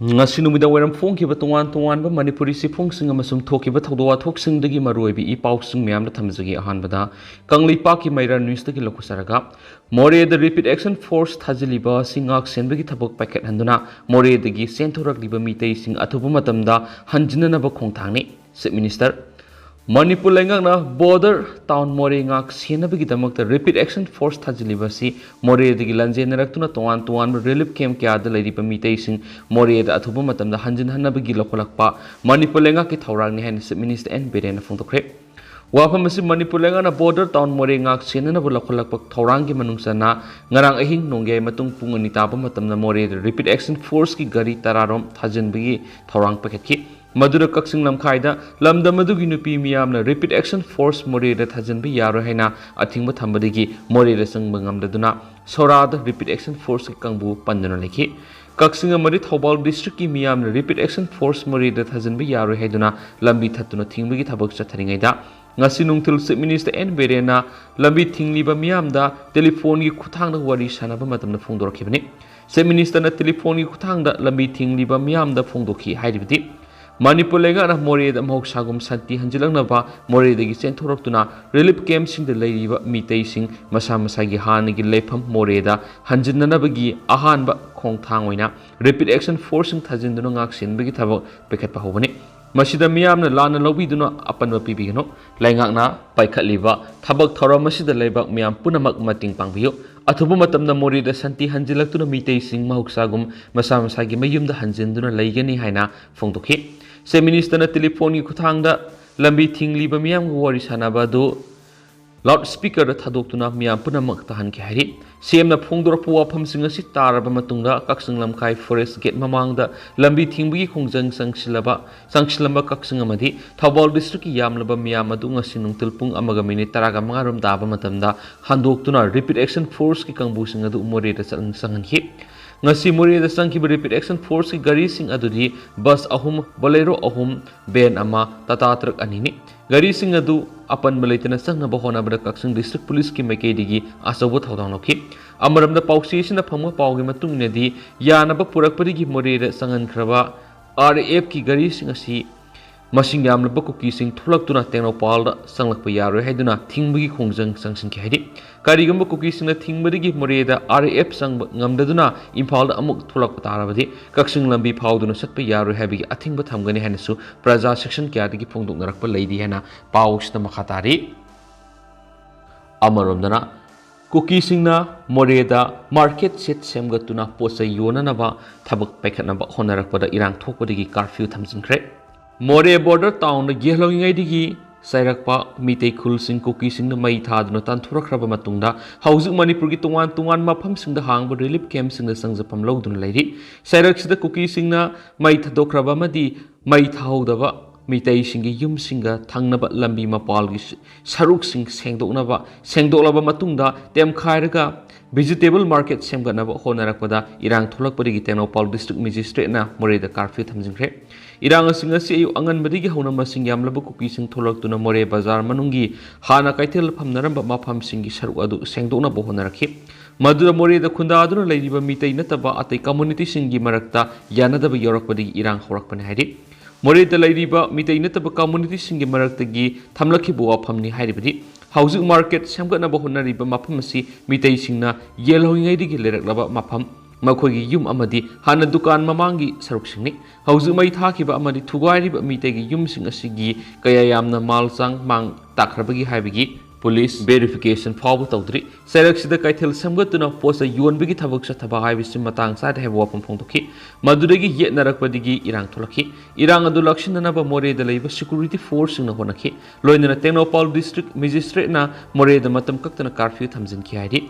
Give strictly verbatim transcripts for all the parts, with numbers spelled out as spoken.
ꯉꯁꯤ ꯅꯨꯃꯤꯗꯥꯡ ꯋꯥꯏꯔꯝ ꯐꯣꯡꯈꯤꯕ ꯇꯣꯉꯥꯟ ꯇꯣꯉꯥꯟꯕ ꯃꯅꯤꯄꯨꯔꯤ ꯆꯦꯐꯣꯡꯁꯤꯡ ꯑꯃꯁꯨꯡ ꯊꯣꯛꯈꯤꯕ ꯊꯧꯗꯣꯛ ꯋꯥꯊꯣꯛꯁꯤꯡꯗꯒꯤ ꯃꯔꯨꯑꯣꯏꯕ ꯏ ꯄꯥꯎꯁꯤꯡ ꯃꯌꯥꯝꯗ ꯊꯝꯖꯒꯦ꯫ ꯑꯍꯥꯟꯕꯗ ꯀꯪꯂꯩꯄꯥꯛꯀꯤ ꯃꯩꯔꯥ ꯅ꯭ꯌꯨꯁꯇꯒꯤ ꯂꯧꯈꯠꯆꯔꯒ, ꯃꯣꯔꯦꯗ ꯔꯦꯄꯤꯗ ꯑꯦꯛꯁꯟ ꯐꯣꯔꯁ ꯊꯥꯖꯤꯜꯂꯤꯕ ꯑꯁꯤ ꯉꯥꯛ ꯁꯦꯟꯕꯒꯤ ꯊꯕꯛ ꯄꯥꯏꯈꯠꯍꯟꯗꯨꯅ ꯃꯣꯔꯦꯗꯒꯤ ꯆꯦꯟꯊꯣꯔꯛꯂꯤꯕ ꯃꯤꯇꯩꯁꯤꯡ ꯑꯊꯨꯕ ꯃꯇꯝꯗ ꯍꯟꯖꯤꯟꯅꯅꯕ ꯈꯣꯡꯊꯥꯡꯅꯤ꯫ Chief minister. ꯃꯅꯤꯄꯨꯔ ꯂꯩꯉꯥꯛꯅ ꯕꯣꯔꯗꯔ ꯇꯥꯎꯟ ꯃꯣꯔꯦ ꯉꯥꯛ ꯁꯦꯟꯅꯕꯒꯤꯗꯃꯛꯇ ꯔꯦꯄꯤꯗ ꯑꯦꯛꯁꯟ ꯐꯣꯔꯁ ꯊꯥꯖꯤꯜꯂꯤꯕ ꯑꯁꯤ ꯃꯣꯔꯦꯗꯒꯤ ꯂꯥꯟꯖꯦꯟꯅꯔꯛꯇꯨꯅ ꯇꯣꯉꯥꯟ ꯇꯣꯉꯥꯟꯕ ꯔꯤꯂꯤꯐ ꯀꯦꯝꯞ ꯀꯌꯥꯗ ꯂꯩꯔꯤꯕ ꯃꯤꯇꯩꯁꯤꯡ ꯃꯣꯔꯦꯗ ꯑꯊꯨꯕ ꯃꯇꯝꯗ ꯍꯟꯖꯤꯟꯍꯟꯅꯕꯒꯤ ꯂꯧꯈꯠꯂꯛꯄ ꯃꯅꯤꯄꯨꯔ ꯂꯩꯉꯥꯛꯀꯤ ꯊꯧꯔꯥꯡꯅꯤ ꯍꯥꯏꯅ ꯆꯤꯐ ꯃꯤꯅꯤꯁꯇꯔ ꯑꯦꯟ ꯕꯤꯔꯦꯟꯅ ꯐꯣꯡꯗꯣꯛꯈ꯭ꯔꯦ꯫ ꯋꯥꯐꯝ ꯑꯁꯤ ꯃꯅꯤꯄꯨꯔ ꯂꯩꯉꯥꯛꯅ ꯕꯣꯔꯗꯔ ꯇꯥꯎꯟ ꯃꯣꯔꯦ ꯉꯥꯛ ꯁꯦꯟꯅꯅꯕ ꯂꯧꯈꯠꯂꯛꯄ ꯊꯧꯔꯥꯡꯒꯤ ꯃꯅꯨꯡ ꯆꯟꯅ ꯉꯔꯥꯡ ꯑꯍꯤꯡ ꯅꯣꯡꯌꯥꯏ ꯃꯇꯨꯡ ꯄꯨꯡ ꯑꯅꯤ ꯇꯥꯕ ꯃꯇꯝꯗ ꯃꯣꯔꯦꯗ ꯔꯦꯄꯤꯗ ꯑꯦꯛꯁꯟ ꯐꯣꯔꯁꯀꯤ ꯒꯥꯔꯤ ꯇꯔꯥꯔꯣꯝ ꯊꯥꯖꯤꯟꯕꯒꯤ ꯊꯧꯔꯥꯡ ꯄꯥꯏꯈꯠꯈꯤ꯫ ꯃꯗꯨꯗ ꯀꯛꯆꯤꯡ ꯂꯝꯈꯥꯏꯗ ꯂꯝꯗꯝ ꯑꯗꯨꯒꯤ ꯅꯨꯄꯤ ꯃꯤꯌꯥꯝꯅ ꯔꯦꯄꯤꯗ ꯑꯦꯛꯁꯟ ꯐꯣꯔꯁ ꯃꯣꯔꯦꯗ ꯊꯥꯖꯤꯟꯕ ꯌꯥꯔꯣꯏ ꯍꯥꯏꯅ ꯑꯊꯤꯡꯕ ꯊꯝꯕꯗꯒꯤ ꯃꯣꯔꯦꯗ ꯆꯪꯕ ꯉꯝꯗꯗꯨꯅ ꯁꯣꯔꯥꯗ ꯔꯦꯄꯤꯗ ꯑꯦꯛꯁꯟ ꯐꯣꯔꯁꯀꯤ ꯀꯥꯡꯕꯨ ꯄꯟꯗꯨꯅ ꯂꯩꯈꯤ꯫ ꯀꯛꯆꯤꯡ ꯑꯃꯗꯤ ꯊꯧꯕꯥꯜ ꯗꯤꯁꯇ꯭ꯔꯤꯛꯀꯤ ꯃꯤꯌꯥꯝꯅ ꯔꯦꯄꯤꯗ ꯑꯦꯛꯁꯟ ꯐꯣꯔꯁ ꯃꯣꯔꯦꯗ ꯊꯥꯖꯤꯟꯕ ꯌꯥꯔꯣꯏ ꯍꯥꯏꯗꯨꯅ ꯂꯝꯕꯤ ꯊꯠꯇꯨꯅ ꯊꯤꯡꯕꯒꯤ ꯊꯕꯛ ꯆꯠꯊꯔꯤꯉꯩꯗ, ꯉꯁꯤ ꯅꯨꯡꯊꯤꯜ ꯆꯤꯐ ꯃꯤꯅꯤꯁꯇꯔ ꯑꯦꯟ ꯕꯤꯔꯦꯟꯅ ꯂꯝꯕꯤ ꯊꯤꯡꯂꯤꯕ ꯃꯤꯌꯥꯝꯗ ꯇꯦꯂꯤꯐꯣꯟꯒꯤ ꯈꯨꯠꯊꯥꯡꯗ ꯋꯥꯔꯤ ꯁꯥꯟꯅꯕ ꯃꯇꯝꯗ ꯐꯣꯡꯗꯣꯔꯛꯈꯤꯕꯅꯤ꯫ ꯆꯤꯐ ꯃꯤꯅꯤꯁꯇꯔꯅ ꯇꯦꯂꯤꯐꯣꯟꯒꯤ ꯈꯨꯠꯊꯥꯡꯗ ꯂꯝꯕꯤ ꯊꯤꯡꯂꯤꯕ ꯃꯤꯌꯥꯝꯗ ꯐꯣꯡꯗꯣꯛꯈꯤ ꯍꯥꯏꯔꯤꯕꯗꯤ, ꯃꯅꯤꯄꯨꯔ ꯂꯩꯉꯥꯛꯅ ꯃꯣꯔꯦꯗ ꯃꯍꯧꯁꯥꯒꯨꯝ ꯁꯥꯟꯇꯤ ꯍꯟꯖꯤꯜꯂꯛꯅꯕ ꯃꯣꯔꯦꯗꯒꯤ ꯆꯦꯟꯊꯣꯔꯛꯇꯨꯅ ꯔꯤꯂꯤꯐ ꯀꯦꯝꯞꯁꯤꯡꯗ ꯂꯩꯔꯤꯕ ꯃꯤꯇꯩꯁꯤꯡ ꯃꯁꯥ ꯃꯁꯥꯒꯤ ꯍꯥꯟꯅꯒꯤ ꯂꯩꯐꯝ ꯃꯣꯔꯦꯗ ꯍꯟꯖꯤꯟꯅꯅꯕꯒꯤ ꯑꯍꯥꯟꯕ ꯈꯣꯡꯊꯥꯡ ꯑꯣꯏꯅ ꯔꯦꯄꯤꯗ ꯑꯦꯛꯁꯟ ꯐꯣꯔꯁꯁꯤꯡ ꯊꯥꯖꯤꯟꯗꯨꯅ ꯉꯥꯛꯁꯦꯟꯕꯒꯤ ꯊꯕꯛ ꯄꯥꯏꯈꯠꯄ ꯍꯧꯕꯅꯤ꯫ ꯃꯁꯤꯗ ꯃꯤꯌꯥꯝꯅ ꯂꯥꯟꯅ ꯂꯧꯕꯤꯗꯨꯅ ꯑꯄꯟꯕ ꯄꯤꯕꯤꯒꯅꯨ꯫ ꯂꯩꯉꯥꯛꯅ ꯄꯥꯏꯈꯠꯂꯤꯕ ꯊꯕꯛ ꯊꯧꯔꯝ ꯑꯁꯤꯗ ꯂꯩꯕꯥꯛ ꯃꯤꯌꯥꯝ ꯄꯨꯝꯅꯃꯛ ꯃꯇꯦꯡ ꯄꯥꯡꯕꯤꯌꯨ꯫ ꯑꯊꯨꯕ ꯃꯇꯝꯗ ꯃꯣꯔꯦꯗ ꯁꯥꯟꯇꯤ ꯍꯟꯖꯤꯜꯂꯛꯇꯨꯅ ꯃꯤꯇꯩꯁꯤꯡ ꯃꯍꯧꯁꯥꯒꯨꯝ ꯃꯁꯥ ꯃꯁꯥꯒꯤ ꯃꯌꯨꯝꯗ ꯍꯟꯖꯤꯟꯗꯨꯅ ꯂꯩꯒꯅꯤ ꯍꯥꯏꯅ ꯐꯣꯡꯗꯣꯛꯈꯤ꯫ ꯆꯤꯐ ꯃꯤꯅꯤꯁꯇꯔꯅ ꯇꯦꯂꯤꯐꯣꯟꯒꯤ ꯈꯨꯠꯊꯥꯡꯗ ꯂꯝꯕꯤ ꯊꯤꯡꯂꯤꯕ ꯃꯤꯌꯥꯝꯒ ꯋꯥꯔꯤ ꯁꯥꯟꯅꯕ ꯑꯗꯨ ꯂꯥꯎꯗ ꯁ꯭ꯄꯤꯀꯔꯗ ꯊꯥꯗꯣꯛꯇꯨꯅ ꯃꯤꯌꯥꯝ ꯄꯨꯝꯅꯃꯛ ꯇꯥꯍꯟꯈꯤ ꯍꯥꯏꯔꯤ꯫ ꯁꯤꯑꯦꯝꯅ ꯐꯣꯡꯗꯣꯔꯛꯄ ꯋꯥꯐꯝꯁꯤꯡ ꯑꯁꯤ ꯇꯥꯔꯕ ꯃꯇꯨꯡꯗ ꯀꯛꯆꯤꯡ ꯂꯝꯈꯥꯏ ꯐꯣꯔꯦꯁ ꯒꯦꯠ ꯃꯃꯥꯡꯗ ꯂꯝꯕꯤ ꯊꯤꯡꯕꯒꯤ ꯈꯣꯡꯖꯪ ꯆꯪꯁꯤꯜꯂꯕ, ꯆꯪꯁꯤꯜꯂꯝꯕ ꯀꯛꯆꯤꯡ ꯑꯃꯗꯤ ꯊꯧꯕꯥꯜ ꯗꯤꯁꯇ꯭ꯔꯤꯛꯀꯤ ꯌꯥꯝꯂꯕ ꯃꯤꯌꯥꯝ ꯑꯗꯨ ꯉꯁꯤ ꯅꯨꯡꯊꯤꯜ ꯄꯨꯡ ꯑꯃꯒ ꯃꯤꯅꯤꯠ ꯇꯔꯥꯒ ꯃꯉꯥ ꯔꯣꯝ ꯇꯥꯕ ꯃꯇꯝꯗ ꯍꯟꯗꯣꯛꯇꯨꯅ ꯔꯦꯄꯤꯗ ꯑꯦꯛꯁꯟ ꯐꯣꯔꯁꯀꯤ ꯀꯥꯡꯕꯨꯁꯤꯡ ꯑꯗꯨ ꯃꯣꯔꯦꯗ ꯆꯪ-, ꯆꯪꯍꯟꯈꯤ꯫ ꯉꯁꯤ ꯃꯣꯔꯦꯗ ꯆꯪꯈꯤꯕ ꯔꯦꯄꯤꯗ ꯑꯦꯛꯁꯟ ꯐꯣꯔꯁꯀꯤ ꯒꯥꯔꯤꯁꯤꯡ ꯑꯗꯨꯗꯤ ꯕꯁ ꯑꯍꯨꯝ, ꯕꯣꯂꯦꯔꯣ ꯑꯍꯨꯝ, ꯚꯦꯟ ꯑꯃ, ꯇꯥꯇꯥ ꯇ꯭ꯔꯛ ꯑꯅꯤꯅꯤ꯫ ꯒꯥꯔꯤꯁꯤꯡ ꯑꯗꯨ ꯑꯄꯟꯕ ꯂꯩꯇꯅ ꯆꯪꯅꯕ ꯍꯣꯠꯅꯕꯗ ꯀꯛꯆꯤꯡ ꯗꯤꯁꯇ꯭ꯔꯤꯛ ꯄꯨꯂꯤꯁꯀꯤ ꯃꯥꯏꯀꯩꯗꯒꯤ ꯑꯆꯧꯕ ꯊꯧꯗꯥꯡ ꯂꯧꯈꯤ꯫ ꯑꯃꯔꯣꯝꯗ, ꯄꯥꯎꯆꯦꯁꯤꯅ ꯐꯪꯕ ꯄꯥꯎꯒꯤ ꯃꯇꯨꯡ ꯏꯟꯅꯗꯤ, ꯌꯥꯅꯕ ꯄꯨꯔꯛꯄꯗꯒꯤ ꯃꯣꯔꯦꯗ ꯆꯪꯍꯟꯈ꯭ꯔꯕ ꯑꯥꯔ ꯑꯦꯐꯀꯤ ꯒꯥꯔꯤꯁꯤꯡ ꯑꯁꯤ ꯃꯁꯤꯡ ꯌꯥꯝꯂꯕ ꯀꯨꯀꯤꯁꯤꯡ ꯊꯣꯛꯂꯛꯇꯨꯅ ꯇꯦꯡꯅꯧꯄꯜꯗ ꯆꯪꯂꯛꯄ ꯌꯥꯔꯣꯏ ꯍꯥꯏꯗꯨꯅ ꯊꯤꯡꯕꯒꯤ ꯈꯣꯡꯖꯪ ꯆꯪꯁꯤꯟꯈꯤ꯫ ꯍꯥꯏꯗꯤ, ꯀꯔꯤꯒꯨꯝꯕ ꯀꯨꯀꯤꯁꯤꯡꯅ ꯊꯤꯡꯕꯗꯒꯤ ꯃꯣꯔꯦꯗ ꯑꯥꯔ ꯑꯦꯐ ꯆꯪꯕ ꯉꯝꯗꯗꯨꯅ ꯏꯝꯐꯥꯜꯗ ꯑꯃꯨꯛ ꯊꯣꯛꯂꯛꯄ ꯇꯥꯔꯕꯗꯤ, ꯀꯛꯆꯤꯡ ꯂꯝꯕꯤ ꯐꯥꯎꯗꯨꯅ ꯆꯠꯄ ꯌꯥꯔꯣꯏ ꯍꯥꯏꯕꯒꯤ ꯑꯊꯤꯡꯕ ꯊꯝꯒꯅꯤ ꯍꯥꯏꯅꯁꯨ ꯄ꯭ꯔꯖꯥ ꯁꯦꯛꯁꯟ ꯀꯌꯥꯗꯒꯤ ꯐꯣꯡꯗꯣꯛꯅꯔꯛꯄ ꯂꯩꯔꯤ ꯍꯥꯏꯅ ꯄꯥꯎꯁꯤꯗ ꯃꯈꯥ ꯇꯥꯔꯤ꯫ ꯑꯃꯔꯣꯝꯗꯅ, ꯀꯨꯀꯤꯁꯤꯡꯅ ꯃꯣꯔꯦꯗ ꯃꯥꯔꯀꯦꯠ ꯁꯦꯠ ꯁꯦꯝꯒꯠꯇꯨꯅ ꯄꯣꯠ ꯆꯩ ꯌꯣꯟꯅꯅꯕ ꯊꯕꯛ ꯄꯥꯏꯈꯠꯅꯕ ꯍꯣꯠꯅꯔꯛꯄꯗ ꯏꯔꯥꯡ ꯊꯣꯛꯄꯗꯒꯤ ꯀꯥꯔꯐ꯭ꯌꯨ ꯊꯝꯖꯤꯟꯈ꯭ꯔꯦ꯫ ꯃꯣꯔꯦ ꯕꯣꯔꯗꯔ ꯇꯥꯎꯟꯗ ꯌꯦꯜꯍꯧꯔꯤꯉꯩꯗꯒꯤ ꯆꯩꯔꯛꯄ ꯃꯤꯇꯩ ꯈꯨꯜꯁꯤꯡ ꯀꯨꯀꯤꯁꯤꯡꯅ ꯃꯩ ꯊꯥꯗꯨꯅ ꯇꯥꯟꯊꯣꯔꯛꯈ꯭ꯔꯕ ꯃꯇꯨꯡꯗ, ꯍꯧꯖꯤꯛ ꯃꯅꯤꯄꯨꯔꯒꯤ ꯇꯣꯉꯥꯟ ꯇꯣꯉꯥꯟꯕ ꯃꯐꯝꯁꯤꯡꯗ ꯍꯥꯡꯕ ꯔꯤꯂꯤꯐ ꯀꯦꯝꯞꯁꯤꯡꯗ ꯆꯪꯖꯐꯝ ꯂꯧꯗꯨꯅ ꯂꯩꯔꯤ꯫ ꯆꯩꯔꯛꯁꯤꯗ ꯀꯨꯀꯤꯁꯤꯡꯅ ꯃꯩ ꯊꯥꯗꯣꯛꯈ꯭ꯔꯕ ꯑꯃꯗꯤ ꯃꯩ ꯊꯥꯍꯧꯗꯕ ꯃꯤꯇꯩꯁꯤꯡꯒꯤ ꯌꯨꯝꯁꯤꯡꯒ ꯊꯪꯅꯕ ꯂꯝꯕꯤ ꯃꯄꯥꯜꯒꯤ ꯁ-, ꯁꯔꯨꯛꯁꯤꯡ ꯁꯦꯡꯗꯣꯛꯅꯕ, ꯁꯦꯡꯗꯣꯛꯂꯕ ꯃꯇꯨꯡꯗ ꯇꯦꯝꯈꯥꯏꯔꯒ ꯚꯤꯖꯤꯇꯦꯕꯜ ꯃꯥꯔꯀꯦꯠ ꯁꯦꯝꯒꯠꯅꯕ ꯍꯣꯠꯅꯔꯛꯄꯗ ꯏꯔꯥꯡ ꯊꯣꯛꯂꯛꯄꯗꯒꯤ ꯇꯦꯡꯅꯧꯄꯥꯜ ꯗꯤꯁꯇ꯭ꯔꯤꯛ ꯃꯦꯖꯤꯁꯇ꯭ꯔꯦꯠꯅ ꯃꯣꯔꯦꯗ ꯀꯥꯔꯐ꯭ꯌꯨ ꯊꯝꯖꯤꯟꯈ꯭ꯔꯦ꯫ ꯏꯔꯥꯡ ꯑꯁꯤ ꯉꯁꯤ ꯑꯌꯨꯛ ꯑꯉꯟꯕꯗꯒꯤ ꯍꯧꯅ ꯃꯁꯤꯡ ꯌꯥꯝꯂꯕ ꯀꯨꯀꯤꯁꯤꯡ ꯊꯣꯛꯂꯛꯇꯨꯅ ꯃꯣꯔꯦ ꯕꯖꯥꯔ ꯃꯅꯨꯡꯒꯤ ꯍꯥꯟꯅ ꯀꯩꯊꯦꯜ ꯐꯝꯅꯔꯝꯕ ꯃꯐꯝꯁꯤꯡꯒꯤ ꯁꯔꯨꯛ ꯑꯗꯨ ꯁꯦꯡꯗꯣꯛꯅꯕ ꯍꯣꯠꯅꯔꯛꯈꯤ꯫ ꯃꯗꯨꯗ ꯃꯣꯔꯦꯗ ꯈꯨꯟꯗꯥꯗꯨꯅ ꯂꯩꯔꯤꯕ ꯃꯤꯇꯩ ꯅꯠꯇꯕ ꯑꯇꯩ ꯀꯝꯃꯨꯅꯤꯇꯤꯁꯤꯡꯒꯤ ꯃꯔꯛꯇ ꯌꯥꯅꯗꯕ ꯌꯥꯎꯔꯛꯄꯗꯒꯤ ꯏꯔꯥꯡ ꯍꯧꯔꯛꯄꯅꯤ ꯍꯥꯏꯔꯤ꯫ ꯃꯣꯔꯦꯗ ꯂꯩꯔꯤꯕ ꯃꯤꯇꯩ ꯅꯠꯇꯕ ꯀꯝꯃꯨꯅꯤꯇꯤꯁꯤꯡꯒꯤ ꯃꯔꯛꯇꯒꯤ ꯊꯝꯂꯛꯈꯤꯕ ꯋꯥꯐꯝꯅꯤ ꯍꯥꯏꯔꯤꯕꯗꯤ, ꯍꯧꯖꯤꯛ ꯃꯥꯔꯀꯦꯠ ꯁꯦꯝꯒꯠꯅꯕ ꯍꯣꯠꯅꯔꯤꯕ ꯃꯐꯝ ꯑꯁꯤ ꯃꯤꯇꯩꯁꯤꯡꯅ ꯌꯦꯜꯍꯧꯔꯤꯉꯩꯗꯒꯤ ꯂꯩꯔꯛꯂꯕ ꯃꯐꯝ, ꯃꯈꯣꯏꯒꯤ ꯌꯨꯝ ꯑꯃꯗꯤ ꯍꯥꯟꯅ ꯗꯨꯀꯥꯟ ꯃꯃꯥꯡꯒꯤ ꯁꯔꯨꯛꯁꯤꯡꯅꯤ꯫ ꯍꯧꯖꯤꯛ ꯃꯩ ꯊꯥꯈꯤꯕ ꯑꯃꯗꯤ ꯊꯨꯒꯥꯏꯔꯤꯕ ꯃꯤꯇꯩꯒꯤ ꯌꯨꯝꯁꯤꯡ ꯑꯁꯤꯒꯤ ꯀꯌꯥ ꯌꯥꯝꯅ ꯃꯥꯜ ꯆꯥꯡ ꯃꯥꯡ ꯇꯥꯛꯈ꯭ꯔꯕꯒꯤ ꯍꯥꯏꯕꯒꯤ ꯄꯨꯂꯤꯁ ꯚꯦꯔꯤꯐꯤꯀꯦꯁꯟ ꯐꯥꯎꯕ ꯇꯧꯗ꯭ꯔꯤ꯫ ꯆꯩꯔꯛꯁꯤꯗ ꯀꯩꯊꯦꯜ ꯁꯦꯝꯒꯠꯇꯨꯅ ꯄꯣꯠ ꯆꯩ ꯌꯣꯟꯕꯒꯤ ꯊꯕꯛ ꯆꯠꯊꯕ ꯍꯥꯏꯕꯁꯤ ꯃꯇꯥꯡ ꯆꯥꯗꯦ ꯍꯥꯏꯕ ꯋꯥꯐꯝ ꯐꯣꯡꯗꯣꯛꯈꯤ꯫ ꯃꯗꯨꯗꯒꯤ ꯌꯦꯠꯅꯔꯛꯄꯗꯒꯤ ꯏꯔꯥꯡ ꯊꯣꯛꯂꯛꯈꯤ꯫ ꯏꯔꯥꯡ ꯑꯗꯨ ꯂꯥꯛꯁꯤꯟꯅꯅꯕ ꯃꯣꯔꯦꯗ ꯂꯩꯕ ꯁꯦꯀ꯭ꯌꯨꯔꯤꯇꯤ ꯐꯣꯔꯁꯁꯤꯡꯅ ꯍꯣꯠꯅꯈꯤ꯫ ꯂꯣꯏꯅꯅ ꯇꯦꯡꯅꯧꯄꯥꯜ ꯗꯤꯁꯇ꯭ꯔꯤꯛ ꯃꯦꯖꯤꯁꯇ꯭ꯔꯦꯠꯅ ꯃꯣꯔꯦꯗ ꯃꯇꯝ ꯀꯛꯇꯅ ꯀꯥꯔꯐ꯭ꯌꯨ ꯊꯝꯖꯤꯟꯈꯤ ꯍꯥꯏꯔꯤ꯫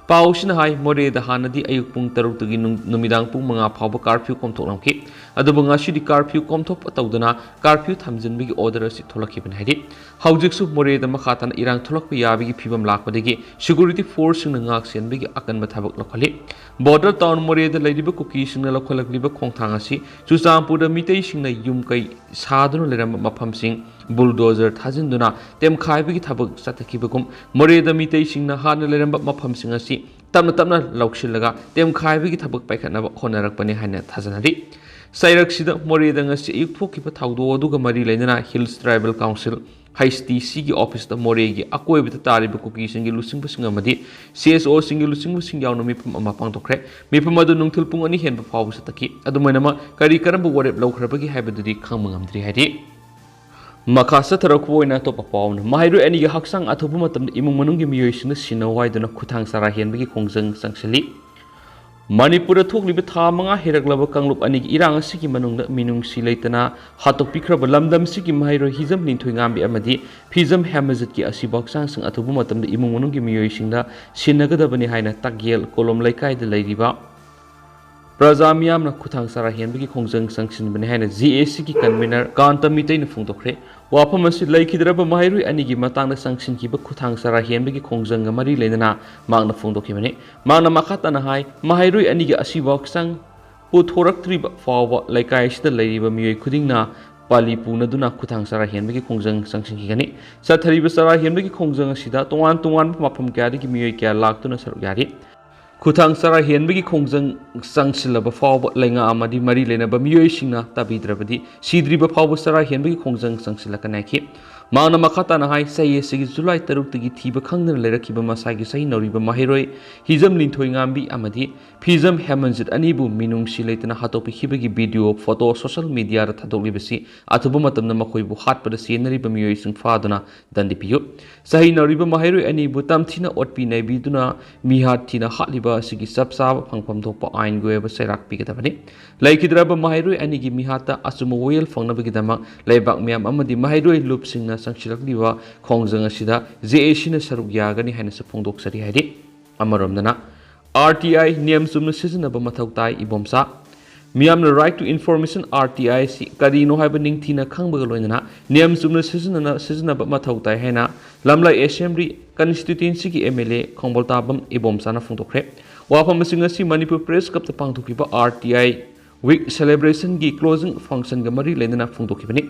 ꯄꯥꯎꯁꯤꯅ ꯍꯥꯏ, ꯃꯣꯔꯦꯗ ꯍꯥꯟꯅꯗꯤ ꯑꯌꯨꯛ ꯄꯨꯡ ꯇꯔꯨꯛꯇꯒꯤ ꯅꯨꯡ-, ꯅꯨꯃꯤꯗꯥꯡ ꯄꯨꯡ ꯃꯉꯥ ꯐꯥꯎꯕ ꯀꯥꯔꯐ꯭ꯌꯨ ꯀꯣꯝꯊꯣꯛꯂꯝꯈꯤ꯫ ꯑꯗꯨꯕꯨ ꯉꯁꯤꯗꯤ ꯀꯥꯔꯐ꯭ꯌꯨ ꯀꯣꯝꯊꯣꯛꯄ ꯇꯧꯗꯅ ꯀꯥꯔꯐ꯭ꯌꯨ ꯊꯝꯖꯤꯟꯕꯒꯤ ꯑꯣꯔꯗꯔ ꯑꯁꯤ ꯊꯣꯛꯂꯛꯈꯤꯕꯅꯤ ꯍꯥꯏꯔꯤ꯫ ꯍꯧꯖꯤꯛꯁꯨ ꯃꯣꯔꯦꯗ ꯃꯈꯥ ꯇꯥꯅ ꯏꯔꯥꯡ ꯊꯣꯛꯂꯛꯄ ꯌꯥꯕꯒꯤ ꯐꯤꯕꯝ ꯂꯥꯛꯄꯗꯒꯤ ꯁꯦꯀ꯭ꯌꯨꯔꯤꯇꯤ ꯐꯣꯔꯁꯁꯤꯡꯅ ꯉꯥꯛ ꯁꯦꯟꯕꯒꯤ ꯑꯀꯟꯕ ꯊꯕꯛ ꯂꯧꯈꯠꯂꯤ꯫ ꯕꯣꯔꯗꯔ ꯇꯥꯎꯟ ꯃꯣꯔꯦꯗ ꯂꯩꯔꯤꯕ ꯀꯨꯀꯤꯁꯤꯡꯅ ꯂꯧꯈꯠꯂꯛꯂꯤꯕ ꯈꯣꯡꯊꯥꯡ ꯑꯁꯤ ꯆꯨꯔꯆꯥꯟꯄꯨꯔꯗ ꯃꯤꯇꯩꯁꯤꯡꯅ ꯌꯨꯝ ꯀꯩ ꯁꯥꯗꯨꯅ ꯂꯩꯔꯝꯕ ꯃꯐꯝꯁꯤꯡ ꯕꯨꯜꯗꯣꯖꯔ ꯊꯥꯖꯤꯟꯗꯨꯅ ꯇꯦꯝꯈꯥꯏꯕꯒꯤ ꯊꯕꯛ ꯆꯠꯊꯈꯤꯕꯒꯨꯝ, ꯃꯣꯔꯦꯗ ꯃꯤꯇꯩꯁꯤꯡꯅ ꯍꯥꯟꯅ ꯂꯩꯔꯝꯕ ꯃꯐꯝꯁꯤꯡ ꯑꯁꯤ ꯇꯞꯅ ꯇꯞꯅ ꯂꯧꯁꯤꯜꯂꯒ ꯇꯦꯝꯈꯥꯏꯕꯒꯤ ꯊꯕꯛ ꯄꯥꯏꯈꯠꯅꯕ ꯍꯣꯠꯅꯔꯛꯄꯅꯤ ꯍꯥꯏꯅ ꯊꯥꯖꯅꯔꯤ꯫ ꯆꯩꯔꯛꯁꯤꯗ ꯃꯣꯔꯦꯗ ꯉꯁꯤ ꯑꯌꯨꯛ ꯊꯣꯛꯈꯤꯕ ꯊꯧꯗꯣꯛ ꯑꯗꯨꯒ ꯃꯔꯤ ꯂꯩꯅꯅ Hills Tribal Council, H T C ꯒꯤ ꯑꯣꯐꯤꯁꯇ ꯃꯣꯔꯦꯒꯤ ꯑꯀꯣꯏꯕꯗ ꯇꯥꯔꯤꯕ ꯀꯨꯀꯤꯁꯤꯡꯒꯤ ꯂꯨꯆꯤꯡꯕꯁꯤꯡ ꯑꯃꯗꯤ C S O ꯁꯤꯡꯒꯤ ꯂꯨꯆꯤꯡꯕꯁꯤꯡ ꯌꯥꯎꯅ ꯃꯤꯐꯝ ꯑꯃ ꯄꯥꯡꯊꯣꯛꯈ꯭ꯔꯦ꯫ ꯃꯤꯐꯝ ꯑꯗꯨ ꯅꯨꯡꯊꯤꯜ ꯄꯨꯡ ꯑꯅꯤ ꯍꯦꯟꯕ ꯐꯥꯎꯕ ꯆꯠꯊꯈꯤ꯫ ꯑꯗꯨꯃꯥꯏꯅꯃꯛ ꯀꯔꯤ ꯀꯔꯝꯕ ꯋꯥꯔꯦꯞ ꯂꯧꯈ꯭ꯔꯕꯒꯦ ꯍꯥꯏꯕꯗꯨꯗꯤ ꯈꯪꯕ ꯉꯝꯗ꯭ꯔꯤ ꯍꯥꯏꯔꯤ꯫ ꯃꯈꯥ ꯆꯠꯊꯔꯛꯄ ꯑꯣꯏꯅ ꯑꯇꯣꯞꯄ ꯄꯥꯎ ꯑꯃꯅ, ꯃꯍꯩꯔꯣꯏ ꯑꯅꯤꯒꯤ ꯍꯛꯆꯥꯡ ꯑꯊꯨꯕ ꯃꯇꯝꯗ ꯏꯃꯨꯡ ꯃꯅꯨꯡꯒꯤ ꯃꯤꯑꯣꯏꯁꯤꯡꯅ ꯁꯤꯟꯅꯧ ꯍꯥꯏꯗꯨꯅ ꯈꯨꯊꯥꯡ ꯆꯔꯥ ꯍꯦꯟꯕꯒꯤ ꯈꯣꯡꯖꯪ ꯆꯪꯁꯤꯜꯂꯤ꯫ ꯃꯅꯤꯄꯨꯔꯗ ꯊꯣꯛꯂꯤꯕ ꯊꯥ ꯃꯉꯥ ꯍꯦꯜꯂꯛꯂꯕ ꯀꯥꯡꯂꯨꯞ ꯑꯅꯤꯒꯤ ꯏꯔꯥꯡ ꯑꯁꯤꯒꯤ ꯃꯅꯨꯡꯗ ꯃꯤꯅꯨꯡꯁꯤ ꯂꯩꯇꯅ ꯍꯥꯠꯇꯣꯛꯄꯤꯈ꯭ꯔꯕ ꯂꯝꯗꯝꯁꯤꯒꯤ ꯃꯍꯩꯔꯣꯏ ꯍꯤꯖꯝ ꯂꯤꯟꯊꯣꯏꯉꯥꯝꯕꯤ ꯑꯃꯗꯤ ꯐꯤꯖꯝ ꯍꯦꯃꯖꯤꯠꯀꯤ ꯑꯁꯤꯕ ꯍꯛꯆꯥꯡꯁꯤꯡ ꯑꯊꯨꯕ ꯃꯇꯝꯗ ꯏꯃꯨꯡ ꯃꯅꯨꯡꯒꯤ ꯃꯤꯑꯣꯏꯁꯤꯡꯅ ꯁꯤꯟꯅꯒꯗꯕꯅꯤ ꯍꯥꯏꯅ ꯇꯥꯛꯌꯦꯜ ꯀꯣꯂꯣꯝ ꯂꯩꯀꯥꯏꯗ ꯂꯩꯔꯤꯕ ꯄ꯭ꯔꯖꯥ ꯃꯤꯌꯥꯝꯅ ꯈꯨꯊꯥꯡ ꯆꯔꯥ ꯍꯦꯟꯕꯒꯤ ꯈꯣꯡꯖꯪ ꯆꯪꯁꯤꯟꯕꯅꯤ ꯍꯥꯏꯅ J A C ꯒꯤ convener ꯀꯥꯟꯇ ꯃꯤꯇꯩꯅ ꯐꯣꯡꯗꯣꯛꯈ꯭ꯔꯦ꯫ ꯋꯥꯐꯝ ꯑꯁꯤ ꯂꯩꯈꯤꯗ꯭ꯔꯕ ꯃꯍꯩꯔꯣꯏ ꯑꯅꯤꯒꯤ ꯃꯇꯥꯡꯗ ꯆꯪꯁꯤꯟꯈꯤꯕ ꯈꯨꯊꯥꯡ ꯆꯔꯥ ꯍꯦꯟꯕꯒꯤ ꯈꯣꯡꯖꯪꯒ ꯃꯔꯤ ꯂꯩꯅꯅ ꯃꯍꯥꯛꯅ ꯐꯣꯡꯗꯣꯛꯈꯤꯕꯅꯤ꯫ ꯃꯍꯥꯛꯅ ꯃꯈꯥ ꯇꯥꯅ ꯍꯥꯏ, ꯃꯍꯩꯔꯣꯏ ꯑꯅꯤꯒꯤ ꯑꯁꯤꯕ ꯍꯛꯆꯥꯡ ꯄꯨꯊꯣꯔꯛꯇ꯭ꯔꯤꯕ ꯐꯥꯎꯕ ꯂꯩꯀꯥꯏ ꯑꯁꯤꯗ ꯂꯩꯔꯤꯕ ꯃꯤꯑꯣꯏ ꯈꯨꯗꯤꯡꯅ ꯄꯥꯂꯤ ꯄꯨꯅꯗꯨꯅ ꯈꯨꯊꯥꯡ ꯆꯔꯥ ꯍꯦꯟꯕꯒꯤ ꯈꯣꯡꯖꯪ ꯆꯪꯁꯤꯟꯈꯤꯒꯅꯤ꯫ ꯆꯠꯊꯔꯤꯕ ꯆꯔꯥ ꯍꯦꯟꯕꯒꯤ ꯈꯣꯡꯖꯪ ꯑꯁꯤꯗ ꯇꯣꯉꯥꯟ ꯇꯣꯉꯥꯟꯕ ꯃꯐꯝ ꯀꯌꯥꯗꯒꯤ ꯃꯤꯑꯣꯏ ꯀꯌꯥ ꯂꯥꯛꯇꯨꯅ ꯁꯔꯨꯛ ꯌꯥꯔꯤ꯫ ꯈꯨꯊꯥꯡ ꯆꯔꯥ ꯍꯦꯟꯕꯒꯤ ꯈꯣꯡꯖꯪ ꯆꯪꯁꯤꯜꯂꯕ ꯐꯥꯎꯕ ꯂꯩꯉꯥꯛ ꯑꯃꯗꯤ ꯃꯔꯤ ꯂꯩꯅꯕ ꯃꯤꯑꯣꯏꯁꯤꯡꯅ ꯇꯥꯕꯤꯗ꯭ꯔꯕꯗꯤ ꯁꯤꯗ꯭ꯔꯤꯕ ꯐꯥꯎꯕ ꯆꯔꯥ ꯍꯦꯟꯕꯒꯤ ꯈꯣꯡꯖꯪ ꯆꯪꯁꯤꯜꯂꯛꯀꯅꯤ ꯍꯥꯏꯈꯤ꯫ ꯃꯍꯥꯛꯅ ꯃꯈꯥ ꯇꯥꯅ ꯍꯥꯏ, ꯆꯍꯤ ꯑꯁꯤꯒꯤ ꯖꯨꯂꯥꯏ ꯇꯔꯨꯛꯇꯒꯤ ꯊꯤꯕ ꯈꯪꯗꯅ ꯂꯩꯔꯛꯈꯤꯕ ꯃꯁꯥꯒꯤ ꯆꯍꯤ ꯅꯧꯔꯤꯕ ꯃꯍꯩꯔꯣꯏ ꯍꯤꯖꯝ ꯂꯤꯟꯊꯣꯏꯉꯥꯝꯕꯤ ꯑꯃꯗꯤ ꯐꯤꯖꯝ ꯍꯦꯃꯟꯖꯤꯠ ꯑꯅꯤꯕꯨ ꯃꯤꯅꯨꯡꯁꯤ ꯂꯩꯇꯅ ꯍꯥꯠꯇꯣꯛꯄꯤꯈꯤꯕꯒꯤ video, photo social mediaꯗ ꯊꯥꯗꯣꯛꯂꯤꯕꯁꯤ ꯑꯊꯨꯕ ꯃꯇꯝꯗ ꯃꯈꯣꯏꯕꯨ ꯍꯥꯠꯄꯗ ꯆꯦꯟꯅꯔꯤꯕ ꯃꯤꯑꯣꯏꯁꯤꯡ ꯐꯥꯗꯨꯅ ꯗꯟꯗꯤ ꯄꯤꯌꯨ꯫ ꯆꯍꯤ ꯅꯧꯔꯤꯕ ꯃꯍꯩꯔꯣꯏ ꯑꯅꯤꯕꯨ ꯇꯝꯊꯤꯅ ꯑꯣꯠꯄꯤ ꯅꯩꯕꯤꯗꯨꯅ ꯃꯤꯍꯥꯠ ꯊꯤꯅ ꯍꯥꯠꯂꯤꯕ ꯑꯁꯤꯒꯤ ꯆꯞ ꯆꯥꯕ ꯐꯪꯐꯝ ꯊꯣꯛꯄ ꯑꯥꯏꯟꯒꯤ ꯑꯣꯏꯕ ꯆꯩꯔꯥꯛ ꯄꯤꯒꯗꯕꯅꯤ꯫ ꯂꯩꯈꯤꯗ꯭ꯔꯕ ꯃꯍꯩꯔꯣꯏ ꯑꯅꯤꯒꯤ ꯃꯤꯍꯥꯠꯇ ꯑꯆꯨꯝꯕ ꯋꯥꯌꯦꯜ ꯐꯪꯅꯕꯒꯤꯗꯃꯛ ꯂꯩꯕꯥꯛ ꯃꯤꯌꯥꯝ ꯑꯃꯗꯤ ꯃꯍꯩꯔꯣꯏ ꯂꯨꯞꯁꯤꯡꯅ ꯆꯪꯁꯤꯜꯂꯛꯂꯤꯕ ꯈꯣꯡꯖꯪ ꯑꯁꯤꯗ J A Cꯅ ꯁꯔꯨꯛ ꯌꯥꯒꯅꯤ ꯍꯥꯏꯅꯁꯨ ꯐꯣꯡꯗꯣꯛꯆꯔꯤ ꯍꯥꯏꯔꯤ꯫ ꯑꯃꯔꯣꯝꯗꯅ, R T I ꯅꯤꯌꯝ ꯆꯨꯝꯅ ꯁꯤꯖꯤꯟꯅꯕ ꯃꯊꯧ ꯇꯥꯏ, ꯏꯕꯣꯝꯆꯥ꯫ ꯃꯤꯌꯥꯝꯅ Right to Information, R T I ꯑꯁꯤ ꯀꯔꯤꯅꯣ ꯍꯥꯏꯕ ꯅꯤꯡꯊꯤꯅ ꯈꯪꯕꯒ ꯂꯣꯏꯅꯅ ꯅꯤꯌꯝ ꯆꯨꯝꯅ ꯁꯤꯖꯤꯟꯅꯅ-, ꯁꯤꯖꯤꯟꯅꯕ ꯃꯊꯧ ꯇꯥꯏ ꯍꯥꯏꯅ ꯂꯝꯂꯥꯏ Assembly Constituencyꯒꯤ M L A ꯈꯣꯡꯕꯣꯜꯇꯥꯕꯝ ꯏꯕꯣꯝꯆꯥꯅ ꯐꯣꯡꯗꯣꯛꯈ꯭ꯔꯦ꯫ ꯋꯥꯐꯝ ꯑꯁꯤ ꯉꯁꯤ ꯃꯅꯤꯄꯨꯔ Press Clubꯇ ꯄꯥꯡꯊꯣꯛꯈꯤꯕ R T I Week celebrationꯒꯤ closing functionꯒ ꯃꯔꯤ ꯂꯩꯅꯅ ꯐꯣꯡꯗꯣꯛꯈꯤꯕꯅꯤ꯫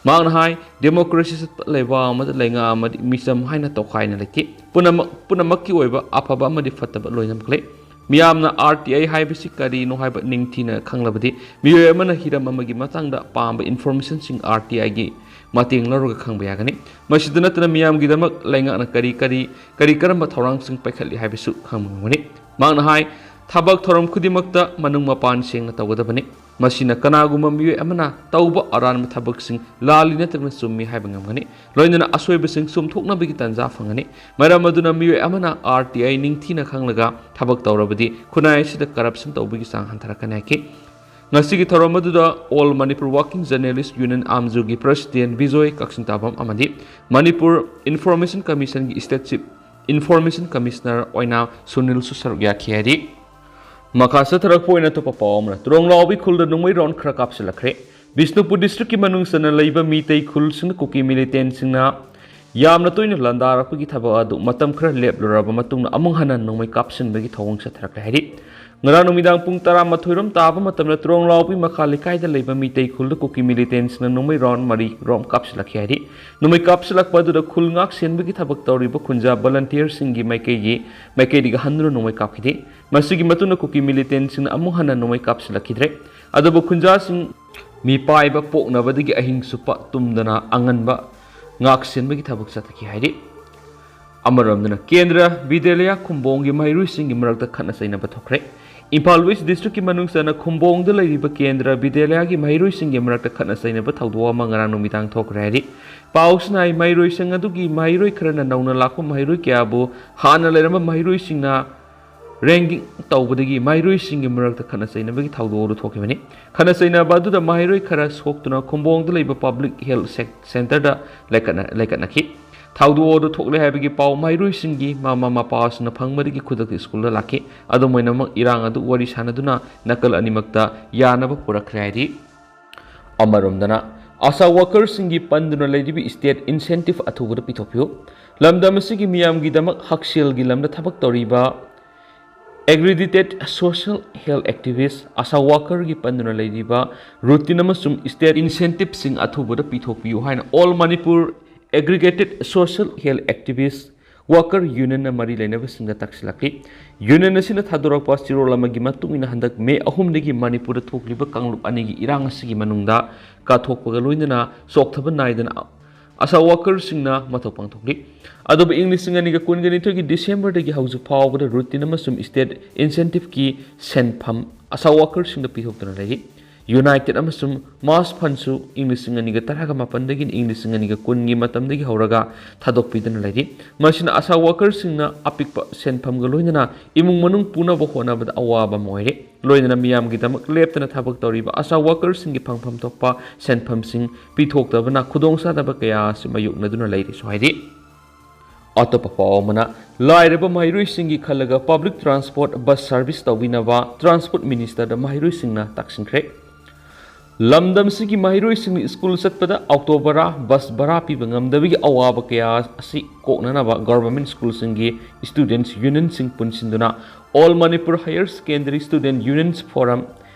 ꯃꯍꯥꯛꯅ ꯍꯥꯏ, democracy ꯆꯠꯄ ꯂꯩꯕꯥꯛ ꯑꯃꯗ ꯂꯩꯉꯥꯛ ꯑꯃꯗꯤ ꯃꯤꯆꯝ ꯍꯥꯏꯅ ꯇꯣꯈꯥꯏꯅ ꯂꯩꯇꯦ꯫ ꯄꯨꯝꯅꯃꯛ, ꯄꯨꯝꯅꯃꯛꯀꯤ ꯑꯣꯏꯕ ꯑꯐꯕ ꯑꯃꯗꯤ ꯐꯠꯇꯕ ꯂꯣꯏꯅꯃꯛ ꯂꯩ꯫ ꯃꯤꯌꯥꯝꯅ R T I ꯍꯥꯏꯕꯁꯤ ꯀꯔꯤꯅꯣ ꯍꯥꯏꯕ ꯅꯤꯡꯊꯤꯅ ꯈꯪꯂꯕꯗꯤ, ꯃꯤꯑꯣꯏ ꯑꯃꯅ ꯍꯤꯔꯝ ꯑꯃꯒꯤ ꯃꯇꯥꯡꯗ ꯄꯥꯝꯕ informationꯁꯤꯡ R T Iꯒꯤ ꯃꯇꯦꯡ ꯂꯧꯔꯒ ꯈꯪꯕ ꯌꯥꯒꯅꯤ꯫ ꯃꯁꯤꯗ ꯅꯠꯇꯅ ꯃꯤꯌꯥꯝꯒꯤꯗꯃꯛ ꯂꯩꯉꯥꯛꯅ ꯀꯔꯤ ꯀꯔꯤ, ꯀꯔꯤ ꯀꯔꯝꯕ ꯊꯧꯔꯥꯡꯁꯤꯡ ꯄꯥꯏꯈꯠꯂꯤ ꯍꯥꯏꯕꯁꯨ ꯈꯪꯕ ꯉꯝꯒꯅꯤ꯫ ꯃꯍꯥꯛꯅ ꯍꯥꯏ, ꯊꯕꯛ ꯊꯧꯔꯝ ꯈꯨꯗꯤꯡꯃꯛꯇ ꯃꯅꯨꯡ ꯃꯄꯥꯟ ꯁꯦꯡꯅ ꯇꯧꯒꯗꯕꯅꯤ꯫ ꯃꯁꯤꯅ ꯀꯅꯥꯒꯨꯝꯕ ꯃꯤꯑꯣꯏ ꯑꯃꯅ ꯇꯧꯕ ꯑꯔꯥꯟꯕ ꯊꯕꯛꯁꯤꯡ ꯂꯥꯜꯂꯤ ꯅꯠꯇ꯭ꯔꯒ ꯆꯨꯝꯃꯤ ꯍꯥꯏꯕ ꯉꯝꯒꯅꯤ꯫ ꯂꯣꯏꯅꯅ ꯑꯁꯣꯏꯕꯁꯤꯡ ꯆꯨꯝꯊꯣꯛꯅꯕꯒꯤ ꯇꯥꯟꯖꯥ ꯐꯪꯒꯅꯤ꯫ ꯃꯔꯝ ꯑꯗꯨꯅ ꯃꯤꯑꯣꯏ ꯑꯃꯅ R T I ꯅꯤꯡꯊꯤꯅ ꯈꯪꯂꯒ ꯊꯕꯛ ꯇꯧꯔꯕꯗꯤ ꯈꯨꯟꯅꯥꯏ ꯑꯁꯤꯗ corruption ꯇꯧꯕꯒꯤ ꯆꯥꯡ ꯍꯟꯊꯔꯛꯀꯅꯤ ꯍꯥꯏꯈꯤ꯫ ꯉꯁꯤꯒꯤ ꯊꯧꯔꯝ ꯑꯗꯨꯗ All Manipur Working Journalist Union, AMJU ꯒꯤ President ꯕꯤꯖꯣꯏ ꯀꯛꯆꯤꯡ ꯇꯥꯕꯝ ꯑꯃꯗꯤ Manipur Information Commissionꯒꯤ State Chief Information Commissioner ꯑꯣꯏꯅ ꯁꯨꯅꯤꯜꯁꯨ ꯁꯔꯨꯛ ꯌꯥꯈꯤ ꯍꯥꯏꯔꯤ꯫ ꯃꯈꯥ ꯆꯠꯊꯔꯛꯄ ꯑꯣꯏꯅ ꯑꯇꯣꯞꯄ ꯄꯥꯎ ꯑꯃꯅ, ꯇꯨꯔꯣꯡꯂꯥꯎꯕꯤ ꯈꯨꯜꯗ ꯅꯣꯡꯃꯩ round ꯈꯔ ꯀꯥꯞꯁꯤꯜꯂꯛꯈ꯭ꯔꯦ꯫ ꯕꯤꯁꯅꯨꯄꯨꯔ districtꯀꯤ ꯃꯅꯨꯡ ꯆꯟꯅ ꯂꯩꯕ ꯃꯤꯇꯩ ꯈꯨꯜꯁꯤꯡꯗ ꯀꯨꯀꯤ militantꯁꯤꯡꯅ ꯌꯥꯝꯅ ꯇꯣꯏꯅ ꯂꯥꯟꯗꯥꯔꯛꯄꯒꯤ ꯊꯕꯛ ꯑꯗꯨ ꯃꯇꯝ ꯈꯔ ꯂꯦꯞꯂꯨꯔꯕ ꯃꯇꯨꯡꯗ ꯑꯃꯨꯛ ꯍꯟꯅ ꯅꯣꯡꯃꯩ ꯀꯥꯞꯁꯤꯟꯕꯒꯤ ꯊꯧꯑꯣꯡ ꯆꯠꯊꯔꯛꯂꯦ ꯍꯥꯏꯔꯤ꯫ ꯉꯔꯥꯡ ꯅꯨꯃꯤꯗꯥꯡ ꯄꯨꯡ ꯇꯔꯥꯃꯥꯊꯣꯏ ꯔꯣꯝ ꯇꯥꯕ ꯃꯇꯝꯗ ꯇꯨꯔꯣꯡꯂꯥꯎꯕꯤ ꯃꯈꯥ ꯂꯩꯀꯥꯏꯗ ꯂꯩꯕ ꯃꯤꯇꯩ ꯈꯨꯜꯗ ꯀꯨꯀꯤ militantꯁꯤꯡꯅ ꯅꯣꯡꯃꯩ round ꯃꯔꯤ ꯔꯣꯝ ꯀꯥꯞꯁꯤꯜꯂꯛꯈꯤ ꯍꯥꯏꯔꯤ꯫ ꯅꯣꯡꯃꯩ ꯀꯥꯞꯁꯤꯜꯂꯛꯄ ꯑꯗꯨꯗ ꯈꯨꯜ ꯉꯥꯛ ꯁꯦꯟꯕꯒꯤ ꯊꯕꯛ ꯇꯧꯔꯤꯕ ꯈꯨꯟꯖꯥ volunteerꯁꯤꯡꯒꯤ ꯃꯥꯏꯀꯩꯒꯤ, ꯃꯥꯏꯀꯩꯗꯒꯤ ꯍꯟꯗꯨꯅ ꯅꯣꯡꯃꯩ ꯀꯥꯞꯈꯤꯗꯦ꯫ ꯃꯁꯤꯒꯤ ꯃꯇꯨꯡꯗ ꯀꯨꯀꯤ militantꯁꯤꯡꯅ ꯑꯃꯨꯛ ꯍꯟꯅ ꯅꯣꯡꯃꯩ ꯀꯥꯞꯁꯤꯜꯂꯛꯈꯤꯗ꯭ꯔꯦ꯫ ꯑꯗꯨꯕꯨ ꯈꯨꯟꯖꯥꯁꯤꯡ ꯃꯤꯄꯥꯏꯕ ꯄꯣꯛꯅꯕꯗꯒꯤ ꯑꯍꯤꯡ ꯆꯨꯞꯄ ꯇꯨꯝꯗꯅ ꯑꯉꯟꯕ ꯉꯥꯛ ꯁꯦꯟꯕꯒꯤ ꯊꯕꯛ ꯆꯠꯊꯈꯤ ꯍꯥꯏꯔꯤ꯫ ꯑꯃꯔꯣꯝꯗꯅ, ꯀꯦꯟꯗ꯭ꯔ ꯕꯤꯗ꯭ꯌꯥꯂꯌꯥ ꯈꯨꯝꯕꯣꯡꯒꯤ ꯃꯍꯩꯔꯣꯏꯁꯤꯡꯒꯤ ꯃꯔꯛꯇ ꯈꯠꯅ ꯆꯩꯅꯕ ꯊꯣꯛꯈ꯭ꯔꯦ꯫ ꯏꯝꯐꯥꯜ West districtꯀꯤ ꯃꯅꯨꯡ ꯆꯟꯅ ꯈꯨꯝꯕꯣꯡꯗ ꯂꯩꯔꯤꯕ ꯀꯦꯟꯗ꯭ꯔ ꯕꯤꯗ꯭ꯌꯥꯂꯌꯥꯒꯤ ꯃꯍꯩꯔꯣꯏꯁꯤꯡꯒꯤ ꯃꯔꯛꯇ ꯈꯠꯅ ꯆꯩꯅꯕ ꯊꯧꯗꯣꯛ ꯑꯃ ꯉꯔꯥꯡ ꯅꯨꯃꯤꯗꯥꯡ ꯊꯣꯛꯈ꯭ꯔꯦ ꯍꯥꯏꯔꯤ꯫ ꯄꯥꯎꯁꯤꯅ ꯍꯥꯏ, ꯃꯍꯩꯔꯣꯏꯁꯪ ꯑꯗꯨꯒꯤ ꯃꯍꯩꯔꯣꯏ ꯈꯔꯅ ꯅꯧꯅ ꯂꯥꯛꯄ ꯃꯍꯩꯔꯣꯏ ꯀꯌꯥꯕꯨ ꯍꯥꯟꯅ ꯂꯩꯔꯝꯕ ꯃꯍꯩꯔꯣꯏꯁꯤꯡꯅ ragging ꯇꯧꯕꯗꯒꯤ ꯃꯍꯩꯔꯣꯏꯁꯤꯡꯒꯤ ꯃꯔꯛꯇ ꯈꯠꯅ ꯆꯩꯅꯕꯒꯤ ꯊꯧꯗꯣꯛ ꯑꯗꯨ ꯊꯣꯛꯈꯤꯕꯅꯤ꯫ ꯈꯠꯅ ꯆꯩꯅꯕ ꯑꯗꯨꯗ ꯃꯍꯩꯔꯣꯏ ꯈꯔ ꯁꯣꯛꯇꯨꯅ ꯈꯨꯝꯕꯣꯡꯗ ꯂꯩꯕ public health sec-, centreꯗ ꯂꯩꯈꯠꯅ-, ꯂꯩꯈꯠꯅꯈꯤ꯫ ꯊꯧꯗꯣꯛ ꯑꯗꯨ ꯊꯣꯛꯂꯦ ꯍꯥꯏꯕꯒꯤ ꯄꯥꯎ ꯃꯍꯩꯔꯣꯏꯁꯤꯡꯒꯤ ꯃꯃꯥ ꯃꯄꯥꯁꯤꯡꯅ ꯐꯪꯕꯗꯒꯤ ꯈꯨꯗꯛꯇ ꯁ꯭ꯀꯨꯜꯗ ꯂꯥꯛꯈꯤ꯫ ꯑꯗꯨꯝ ꯑꯣꯏꯅꯃꯛ, ꯏꯔꯥꯡ ꯑꯗꯨ ꯋꯥꯔꯤ ꯁꯥꯟꯅꯗꯨꯅ ꯅꯥꯀꯜ ꯑꯅꯤꯃꯛꯇ ꯌꯥꯅꯕ ꯄꯨꯔꯛꯈ꯭ꯔꯦ ꯍꯥꯏꯔꯤ꯫ ꯑꯃꯔꯣꯝꯗꯅ, ꯑꯥꯁꯥ workerꯁꯤꯡꯒꯤ ꯄꯟꯗꯨꯅ ꯂꯩꯔꯤꯕ state incentive ꯑꯊꯨꯕꯗ ꯄꯤꯊꯣꯛꯄꯤꯌꯨ꯫ ꯂꯝꯗꯝ ꯑꯁꯤꯒꯤ ꯃꯤꯌꯥꯝꯒꯤꯗꯃꯛ ꯍꯛꯁꯦꯜꯒꯤ ꯂꯝꯗ ꯊꯕꯛ ꯇꯧꯔꯤꯕ Accredited Social Health Activist, ASHA workerꯒꯤ ꯄꯟꯗꯨꯅ ꯂꯩꯔꯤꯕ routine ꯑꯃꯁꯨꯡ state incentiveꯁꯤꯡ ꯑꯊꯨꯕꯗ ꯄꯤꯊꯣꯛꯄꯤꯌꯨ ꯍꯥꯏꯅ All Manipur Aggregated Social Health Activist Worker Unionꯅ ꯃꯔꯤ ꯂꯩꯅꯕꯁꯤꯡꯗ ꯇꯛꯁꯤꯜꯂꯛꯂꯤ꯫ Union ꯑꯁꯤꯅ ꯊꯥꯗꯣꯔꯛꯄ ꯆꯦꯔꯣꯜ ꯑꯃꯒꯤ ꯃꯇꯨꯡ ꯏꯟꯅ, ꯍꯟꯗꯛ ꯃꯦ ꯑꯍꯨꯝꯗꯒꯤ ꯃꯅꯤꯄꯨꯔꯗ ꯊꯣꯛꯂꯤꯕ ꯀꯥꯡꯂꯨꯞ ꯑꯅꯤꯒꯤ ꯏꯔꯥꯡ ꯑꯁꯤꯒꯤ ꯃꯅꯨꯡꯗ ꯀꯥꯊꯣꯛꯄꯒ ꯂꯣꯏꯅꯅ ꯆꯣꯛꯊꯕ ꯅꯥꯏꯗꯅ ASHA workerꯁꯤꯡꯅ ꯃꯊꯧ ꯄꯥꯡꯊꯣꯛꯂꯤ꯫ ꯑꯗꯨꯕꯨ ꯏꯪ ꯂꯤꯁꯤꯡ ꯑꯅꯤꯒ ꯀꯨꯟꯒ ꯅꯤꯊꯣꯏꯒꯤ Decemberꯗꯒꯤ ꯍꯧꯖꯤꯛ ꯐꯥꯎꯕꯗ routine ꯑꯃꯁꯨꯡ state incentiveꯀꯤ ꯁꯦꯟꯐꯝ ASHA workerꯁꯤꯡꯗ ꯄꯤꯊꯣꯛꯇꯨꯅ ꯂꯩꯔꯤ꯫ United ꯑꯃꯁꯨꯡ MASH Fundꯁꯨ ꯏꯪ ꯂꯤꯁꯤꯡ ꯑꯅꯤꯒ ꯇꯔꯥꯒ ꯃꯥꯄꯟꯗꯒꯤꯅ ꯏꯪ ꯂꯤꯁꯤꯡ ꯑꯅꯤꯒ ꯀꯨꯟꯒꯤ ꯃꯇꯝꯗꯒꯤ ꯍꯧꯔꯒ ꯊꯥꯗꯣꯛꯄꯤꯗꯨꯅ ꯂꯩꯔꯤ꯫ ꯃꯁꯤꯅ ASHA workerꯁꯤꯡꯅ ꯑꯄꯤꯛꯄ ꯁꯦꯟꯐꯝꯒ ꯂꯣꯏꯅꯅ ꯏꯃꯨꯡ ꯃꯅꯨꯡ ꯄꯨꯅꯕ ꯍꯣꯠꯅꯕꯗ ꯑꯋꯥꯕ ꯑꯃ ꯑꯣꯏꯔꯦ꯫ ꯂꯣꯏꯅꯅ ꯃꯤꯌꯥꯝꯒꯤꯗꯃꯛ ꯂꯦꯞꯇꯅ ꯊꯕꯛ ꯇꯧꯔꯤꯕ ASHA workerꯁꯤꯡꯒꯤ ꯐꯪꯐꯝ ꯊꯣꯛꯄ ꯁꯦꯟꯐꯝꯁꯤꯡ ꯄꯤꯊꯣꯛꯇꯕꯅ ꯈꯨꯗꯣꯡꯆꯥꯗꯕ ꯀꯌꯥ ꯑꯁꯤ ꯃꯥꯌꯣꯛꯅꯗꯨꯅ ꯂꯩꯔꯤꯁꯨ ꯍꯥꯏꯔꯤ꯫ ꯑꯇꯣꯞꯄ ꯄꯥꯎ ꯑꯃꯅ, ꯂꯥꯏꯔꯕ ꯃꯍꯩꯔꯣꯏꯁꯤꯡꯒꯤ ꯈꯜꯂꯒ Public Transport Bus Service ꯇꯧꯕꯤꯅꯕ Transport Ministerꯗ ꯃꯍꯩꯔꯣꯏꯁꯤꯡꯅ ꯇꯥꯛꯁꯤꯟꯈ꯭ꯔꯦ꯫ ꯂꯝꯗꯝꯁꯤꯒꯤ ꯃꯍꯩꯔꯣꯏꯁꯤꯡꯅ ꯁ꯭ꯀꯨꯜ ꯆꯠꯄꯗ ꯑꯣꯇꯣ ꯚꯔꯥ, ꯕꯁ ꯚꯔꯥ ꯄꯤꯕ ꯉꯝꯗꯕꯒꯤ ꯑꯋꯥꯕ ꯀꯌꯥ ꯑꯁꯤ ꯀꯣꯛꯅꯅꯕ Government ꯁ꯭ꯀꯨꯜꯁꯤꯡꯒꯤ Students Unionꯁꯤꯡ ꯄꯨꯟꯁꯤꯟꯗꯨꯅ All Manipur Higher Secondary Student Unions Forum,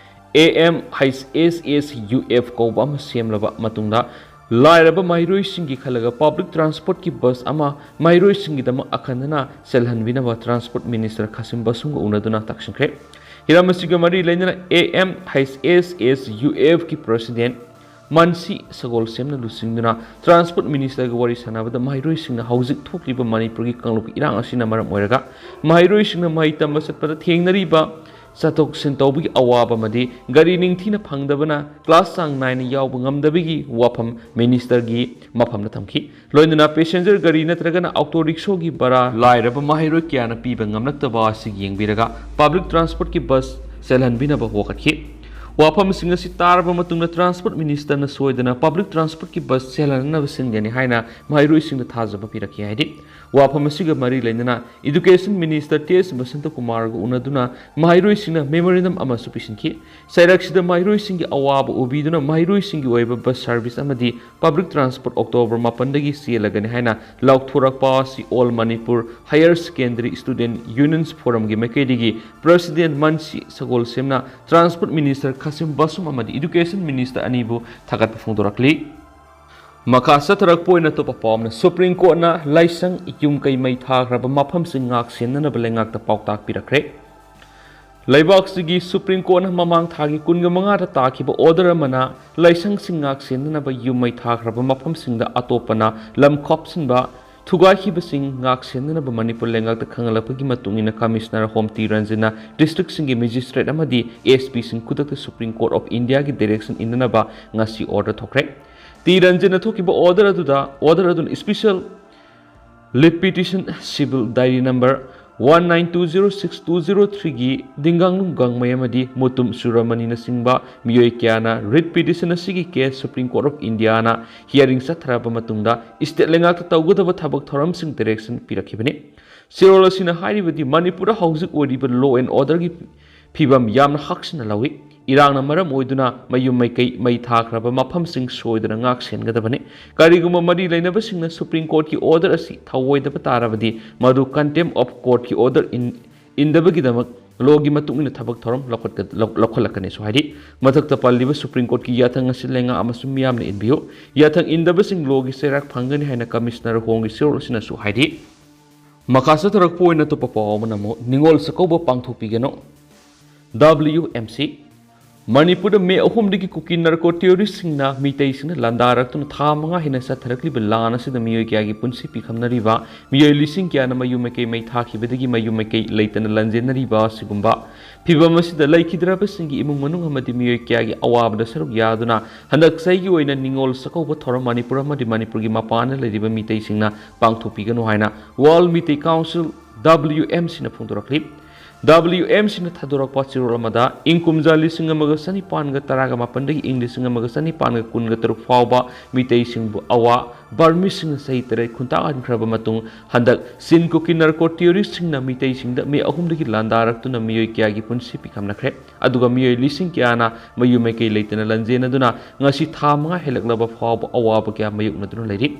AMHSSUF ꯀꯧꯕ ꯑꯃ ꯁꯦꯝꯂꯕ ꯃꯇꯨꯡꯗ, ꯂꯥꯏꯔꯕ ꯃꯍꯩꯔꯣꯏꯁꯤꯡꯒꯤ ꯈꯜꯂꯒ Public Transportꯀꯤ ꯕꯁ ꯑꯃ ꯃꯍꯩꯔꯣꯏꯁꯤꯡꯒꯤꯗꯃꯛ ꯑꯈꯟꯅꯅ ꯆꯦꯜꯍꯟꯕꯤꯅꯕ Transport Minister ꯈꯥꯁꯤꯝ ꯕꯁꯨꯡꯒ ꯎꯅꯗꯨꯅ ꯇꯥꯛꯁꯤꯟꯈ꯭ꯔꯦ꯫ ꯍꯤꯔꯝ ꯑꯁꯤꯒ ꯃꯔꯤ ꯂꯩꯅꯅ AMHSSUFꯀꯤ President ꯃꯥꯟꯁꯤ ꯁꯒꯣꯜꯁꯦꯝꯅ ꯂꯨꯆꯤꯡꯗꯨꯅ Transport Ministerꯒ ꯋꯥꯔꯤ ꯁꯥꯟꯅꯕꯗ ꯃꯍꯩꯔꯣꯏꯁꯤꯡꯅ ꯍꯧꯖꯤꯛ ꯊꯣꯛꯂꯤꯕ ꯃꯅꯤꯄꯨꯔꯒꯤ ꯀꯥꯡꯂꯨꯞꯀꯤ ꯏꯔꯥꯡ ꯑꯁꯤꯅ ꯃꯔꯝ ꯑꯣꯏꯔꯒ ꯃꯍꯩꯔꯣꯏꯁꯤꯡꯅ ꯃꯍꯩ ꯇꯝꯕ ꯆꯠꯄꯗ ꯊꯦꯡꯅꯔꯤꯕ ꯆꯠꯊꯣꯛ ꯆꯠꯁꯤꯟ ꯇꯧꯕꯒꯤ ꯑꯋꯥꯕ ꯑꯃꯗꯤ ꯒꯥꯔꯤ ꯅꯤꯡꯊꯤꯅ ꯐꯪꯗꯕꯅ class ꯆꯥꯡ ꯅꯥꯏꯅ ꯌꯥꯎꯕ ꯉꯝꯗꯕꯒꯤ ꯋꯥꯐꯝ Ministerꯒꯤ ꯃꯐꯝꯗ ꯊꯝꯈꯤ꯫ ꯂꯣꯏꯅꯅ passenger ꯒꯥꯔꯤ ꯅꯠꯇ꯭ꯔꯒꯅ ꯑꯣꯇꯣ ꯔꯤꯛꯁꯣꯒꯤ ꯚꯔꯥ ꯂꯥꯏꯔꯕ ꯃꯍꯩꯔꯣꯏ ꯀꯌꯥꯅ ꯄꯤꯕ ꯉꯝꯂꯛꯇꯕ ꯑꯁꯤ ꯌꯦꯡꯕꯤꯔꯒ Public Transportꯀꯤ ꯕꯁ ꯆꯦꯜꯍꯟꯕꯤꯅꯕ ꯋꯥꯀꯠꯈꯤ꯫ ꯋꯥꯐꯝꯁꯤꯡ ꯑꯁꯤ ꯇꯥꯔꯕ ꯃꯇꯨꯡꯗ ꯇ꯭ꯔꯥꯟꯁꯄꯣꯔꯠ ꯃꯤꯅꯤꯁꯇꯔꯅ ꯁꯣꯏꯗꯅ ꯄꯕ꯭ꯂꯤꯛ ꯇ꯭ꯔꯥꯟꯁꯄꯣꯔꯠꯀꯤ ꯕꯁ ꯆꯦꯜꯍꯟꯅꯕ ꯁꯤꯟꯒꯅꯤ ꯍꯥꯏꯅ ꯃꯍꯩꯔꯣꯏꯁꯤꯡꯗ ꯊꯥꯖꯕ ꯄꯤꯔꯛꯈꯤ ꯍꯥꯏꯔꯤ꯫ ꯋꯥꯐꯝ ꯑꯁꯤꯒ ꯃꯔꯤ ꯂꯩꯅꯅ ꯏꯗꯨꯀꯦꯁꯟ ꯃꯤꯅꯤꯁꯇꯔ ꯇꯦꯖ ꯕꯁꯟꯇ ꯀꯨꯃꯥꯔꯒ ꯎꯅꯗꯨꯅ ꯃꯍꯩꯔꯣꯏꯁꯤꯡꯅ ꯃꯦꯃꯣꯔꯦꯟꯗꯝ ꯑꯃꯁꯨ ꯄꯤꯁꯤꯟꯈꯤ꯫ ꯆꯩꯔꯛꯁꯤꯗ ꯃꯍꯩꯔꯣꯏꯁꯤꯡꯒꯤ ꯑꯋꯥꯕ ꯎꯕꯤꯗꯨꯅ ꯃꯍꯩꯔꯣꯏꯁꯤꯡꯒꯤ ꯑꯣꯏꯕ ꯕꯁ ꯁꯥꯔꯚꯤꯁ ꯑꯃꯗꯤ ꯄꯕ꯭ꯂꯤꯛ ꯇ꯭ꯔꯥꯟꯁꯄꯣꯔꯠ ꯑꯣꯛꯇꯣꯕꯔ ꯃꯥꯄꯟꯗꯒꯤ ꯆꯦꯜꯂꯒꯅꯤ ꯍꯥꯏꯅ ꯂꯥꯎꯊꯣꯔꯛꯄ ꯑꯁꯤ all Manipur higher secondary student unions ꯐꯣꯔꯝꯒꯤ ꯃꯥꯏꯀꯩꯗꯒꯤ ꯄ꯭ꯔꯁꯤꯗꯦꯟꯠ ꯃꯟꯁꯤ ꯁꯒꯣꯜꯁꯦꯝꯅ ꯇ꯭ꯔꯥꯟꯁꯄꯣꯔꯠ ꯃꯤꯅꯤꯁꯇꯔ ꯈꯥꯁꯤꯝ ꯕꯥꯁꯨꯝ ꯑꯃꯗꯤ ꯏꯗꯨꯀꯦꯁꯟ ꯃꯤꯅꯤꯁꯇꯔ ꯑꯅꯤꯕꯨ ꯊꯥꯒꯠꯄ ꯐꯣꯡꯗꯣꯔꯛꯂꯤ꯫ ꯃꯈꯥ ꯆꯠꯊꯔꯛꯄ ꯑꯣꯏꯅ ꯑꯇꯣꯞꯄ ꯄꯥꯎ ꯑꯃꯅ, ꯁꯨꯄ꯭ꯔꯤꯝ ꯀꯣꯔꯠꯅ ꯂꯥꯏꯁꯪ, ꯌꯨꯝ ꯀꯩ ꯃꯩ ꯊꯥꯈ꯭ꯔꯕ ꯃꯐꯝꯁꯤꯡ ꯉꯥꯛ ꯁꯦꯟꯅꯅꯕ ꯂꯩꯉꯥꯛꯇ ꯄꯥꯎꯇꯥꯛ ꯄꯤꯔꯛꯈ꯭ꯔꯦ꯫ ꯂꯩꯕꯥꯛꯁꯤꯒꯤ ꯁꯨꯄ꯭ꯔꯤꯝ ꯀꯣꯔꯠꯅ ꯃꯃꯥꯡ ꯊꯥꯒꯤ ꯀꯨꯟꯒ ꯃꯉꯥꯗ ꯇꯥꯈꯤꯕ ꯑꯣꯔꯗꯔ ꯑꯃꯅ ꯂꯥꯏꯁꯪꯁꯤꯡ ꯉꯥꯛ ꯁꯦꯟꯅꯅꯕ ꯌꯨꯝ ꯃꯩ ꯊꯥꯈ꯭ꯔꯕ ꯃꯐꯝꯁꯤꯡꯗ ꯑꯇꯣꯞꯄꯅ ꯂꯝ ꯈꯣꯞꯆꯤꯟꯕ ꯊꯨꯒꯥꯏꯈꯤꯕꯁꯤꯡ ꯉꯥꯛ ꯁꯦꯟꯅꯅꯕ ꯃꯅꯤꯄꯨꯔ ꯂꯩꯉꯥꯛꯇ ꯈꯪꯍꯜꯂꯛꯄꯒꯤ ꯃꯇꯨꯡ ꯏꯟꯅ ꯀꯃꯤꯁꯅꯔ ꯍꯣꯝ ꯇꯤ ꯔꯟꯖꯟꯅ ꯗꯤꯁꯇ꯭ꯔꯤꯛꯁꯤꯡꯒꯤ ꯃꯦꯖꯤꯁꯇ꯭ꯔꯦꯠ ꯑꯃꯗꯤ ꯑꯦꯁ ꯄꯤꯁꯤꯡ ꯈꯨꯗꯛꯇ ꯁꯨꯄ꯭ꯔꯤꯝ ꯀꯣꯔꯠ ꯑꯣꯐ ꯏꯟꯗꯤꯌꯥꯒꯤ ꯗꯥꯏꯔꯦꯛꯁꯟ ꯏꯟꯅꯅꯕ ꯉꯁꯤ ꯑꯣꯔꯗꯔ ꯊꯣꯛꯈ꯭ꯔꯦ꯫ ꯇꯤ ꯔꯟꯖꯟꯅ ꯊꯣꯛꯈꯤꯕ ꯑꯣꯔꯗꯔ ꯑꯗꯨꯗ, ꯑꯣꯔꯗꯔ ꯑꯗꯨꯅ special leave petition civil diary number one nine two zero six two zero ꯊ꯭ꯔꯤꯒꯤ ꯗꯤꯡꯒꯥꯡꯂꯨꯡ ꯒꯥꯡꯃꯩ ꯑꯃꯗꯤ ꯃꯨꯇꯨꯝ ꯁꯨꯔꯃꯅꯤꯅꯆꯤꯡꯕ ꯃꯤꯑꯣꯏ ꯀꯌꯥꯅ ꯔꯤꯠ ꯄꯤꯇꯤꯁꯟ ꯑꯁꯤꯒꯤ ꯀꯦꯁ ꯁꯨꯄ꯭ꯔꯤꯝ ꯀꯣꯔꯠ ꯑꯣꯐ ꯏꯟꯗꯤꯌꯥꯅ ꯍꯤꯌꯥꯔꯤꯡ ꯆꯠꯊꯔꯕ ꯃꯇꯨꯡꯗ ꯁ꯭ꯇꯦꯠ ꯂꯩꯉꯥꯛꯇ ꯇꯧꯒꯗꯕ ꯊꯕꯛ ꯊꯧꯔꯝꯁꯤꯡ ꯗꯥꯏꯔꯦꯛꯁꯟ ꯄꯤꯔꯛꯈꯤꯕꯅꯤ꯫ ꯆꯦꯔꯣꯜ ꯑꯁꯤꯅ ꯍꯥꯏꯔꯤꯕꯗꯤ ꯃꯅꯤꯄꯨꯔꯗ ꯍꯧꯖꯤꯛ ꯑꯣꯏꯔꯤꯕ law and orderꯒꯤ ꯐꯤꯕꯝ ꯌꯥꯝꯅ ꯍꯛꯁꯤꯟꯅ ꯂꯧꯏ꯫ ꯏꯔꯥꯡꯅ ꯃꯔꯝ ꯑꯣꯏꯗꯨꯅ ꯃꯌꯨꯝ ꯃꯩꯀꯩ ꯃꯩ ꯊꯥꯈ꯭ꯔꯕ ꯃꯐꯝꯁꯤꯡ ꯁꯣꯏꯗꯅ ꯉꯥꯛ ꯁꯦꯟꯒꯗꯕꯅꯤ꯫ ꯀꯔꯤꯒꯨꯝꯕ ꯃꯔꯤ ꯂꯩꯅꯕꯁꯤꯡꯅ ꯁꯨꯄ꯭ꯔꯤꯝ ꯀꯣꯔꯠꯀꯤ ꯑꯣꯔꯗꯔ ꯑꯁꯤ ꯊꯧꯑꯣꯏꯗꯕ ꯇꯥꯔꯕꯗꯤ ꯃꯗꯨ contempt of courtꯀꯤ order ꯏꯟ-, ꯏꯟꯗꯕꯒꯤꯗꯃꯛ lawꯒꯤ ꯃꯇꯨꯡ ꯏꯟꯅ ꯊꯕꯛ ꯊꯧꯔꯝ ꯂꯧꯈꯠꯀ-, ꯂꯧ-, ꯂꯧꯈꯠꯂꯛꯀꯅꯤꯁꯨ ꯍꯥꯏꯔꯤ꯫ ꯃꯊꯛꯇ ꯄꯜꯂꯤꯕ ꯁꯨꯄ꯭ꯔꯤꯝ ꯀꯣꯔꯠꯀꯤ ꯌꯥꯊꯪ ꯑꯁꯤ ꯂꯩꯉꯥꯛ ꯑꯃꯁꯨꯡ ꯃꯤꯌꯥꯝꯅ ꯏꯟꯕꯤꯌꯨ꯫ ꯌꯥꯊꯪ ꯏꯟꯗꯕꯁꯤꯡ lawꯒꯤ ꯆꯩꯔꯥꯛ ꯐꯪꯒꯅꯤ ꯍꯥꯏꯅ ꯀꯃꯤꯁꯅꯔ ꯍꯣꯝꯒꯤ ꯆꯦꯔꯣꯜ ꯑꯁꯤꯅꯁꯨ ꯍꯥꯏꯔꯤ꯫ ꯃꯈꯥ ꯆꯠꯊꯔꯛꯄ ꯑꯣꯏꯅ ꯑꯇꯣꯞꯄ ꯄꯥꯎ ꯑꯃꯅ ꯑꯃꯨꯛ ꯅꯤꯉꯣꯜ ꯆꯥꯛꯀꯧꯕ ꯄꯥꯡꯊꯣꯛꯄꯤꯒꯅꯨ꯫ ꯗꯕ꯭ꯂꯤꯌꯨ M C. ꯃꯅꯤꯄꯨꯔꯗ ꯃꯦ ꯑꯍꯨꯝꯗꯒꯤ ꯀꯨꯀꯤ ꯅꯥꯔꯀꯣ ꯇꯦꯔꯣꯔꯤꯁꯁꯤꯡꯅ ꯃꯤꯇꯩꯁꯤꯡꯅ ꯂꯥꯟꯗꯥꯔꯛꯇꯨꯅ ꯊꯥ ꯃꯉꯥ ꯍꯦꯟꯅ ꯆꯠꯊꯔꯛꯂꯤꯕ ꯂꯥꯟ ꯑꯁꯤꯗ ꯃꯤꯑꯣꯏ ꯀꯌꯥꯒꯤ ꯄꯨꯟꯁꯤ ꯄꯤꯈꯝꯅꯔꯤꯕ, ꯃꯤꯑꯣꯏ ꯂꯤꯁꯤꯡ ꯀꯌꯥꯅ ꯃꯌꯨꯝ ꯃꯩꯀꯩ ꯃꯩ ꯊꯥꯈꯤꯕꯗꯒꯤ ꯃꯌꯨꯝ ꯃꯩꯀꯩ ꯂꯩꯇꯅ ꯂꯥꯟꯖꯦꯟꯅꯔꯤꯕ ꯑꯁꯤꯒꯨꯝꯕ ꯐꯤꯚꯝ ꯑꯁꯤꯗ ꯂꯩꯈꯤꯗ꯭ꯔꯕꯁꯤꯡꯒꯤ ꯏꯃꯨꯡ ꯃꯅꯨꯡ ꯑꯃꯗꯤ ꯃꯤꯑꯣꯏ ꯀꯌꯥꯒꯤ ꯑꯋꯥꯕꯗ ꯁꯔꯨꯛ ꯌꯥꯗꯨꯅ ꯍꯟꯗꯛ ꯆꯍꯤꯒꯤ ꯑꯣꯏꯅ ꯅꯤꯉꯣꯜ ꯆꯥꯛꯀꯧꯕ ꯊꯧꯔꯝ ꯃꯅꯤꯄꯨꯔ ꯑꯃꯗꯤ ꯃꯅꯤꯄꯨꯔꯒꯤ ꯃꯄꯥꯟꯗ ꯂꯩꯔꯤꯕ ꯃꯤꯇꯩꯁꯤꯡꯅ ꯄꯥꯡꯊꯣꯛꯄꯤꯒꯅꯨ ꯍꯥꯏꯅ World Meitei Council, ꯗꯕ꯭ꯂꯤꯌꯨ ꯑꯦꯝ ꯁꯤꯅ ꯐꯣꯡꯗꯣꯔꯛꯂꯤ꯫ WMCꯅ ꯊꯥꯗꯣꯔꯛꯄ ꯆꯦꯔꯣꯜ ꯑꯃꯗ, ꯏꯪ ꯀꯨꯝꯖꯥ ꯂꯤꯁꯤꯡ ꯑꯃꯒ ꯆꯅꯤꯄꯥꯟꯒ ꯇꯔꯥꯒ ꯃꯥꯄꯟꯗꯒꯤ ꯏꯪ ꯂꯤꯁꯤꯡ ꯑꯃꯒ ꯆꯅꯤꯄꯥꯟꯒ ꯀꯨꯟꯒ ꯇꯔꯨꯛ ꯐꯥꯎꯕ ꯃꯤꯇꯩꯁꯤꯡꯕꯨ ꯑꯋꯥ ꯕꯔꯃꯤꯁꯤꯡꯅ ꯆꯍꯤ ꯇꯔꯦꯠ ꯈꯨꯟꯇꯥꯛꯍꯟꯈ꯭ꯔꯕ ꯃꯇꯨꯡ, ꯍꯟꯗꯛ ꯆꯤꯟ ꯀꯨꯀꯤ ꯅꯥꯔꯀꯣ ꯇꯦꯔꯣꯔꯤꯁ꯭ꯠꯁꯤꯡꯅ ꯃꯤꯇꯩꯁꯤꯡꯗ ꯃꯤ ꯑꯍꯨꯝꯗꯒꯤ ꯂꯥꯟꯗꯥꯔꯛꯇꯨꯅ ꯃꯤꯑꯣꯏ ꯀꯌꯥꯒꯤ ꯄꯨꯟꯁꯤ ꯄꯤꯈꯝꯅꯈ꯭ꯔꯦ꯫ ꯑꯗꯨꯒ ꯃꯤꯑꯣꯏ ꯂꯤꯁꯤꯡ ꯀꯌꯥꯅ ꯃꯌꯨꯝ ꯃꯀꯩ ꯂꯩꯇꯅ ꯂꯟꯖꯦꯟꯅꯗꯨꯅ ꯉꯁꯤ ꯊꯥ ꯃꯉꯥ ꯍꯦꯜꯂꯛꯂꯕ ꯐꯥꯎꯕ ꯑꯋꯥꯕ ꯀꯌꯥ ꯃꯥꯌꯣꯛꯅꯗꯨꯅ ꯂꯩꯔꯤ꯫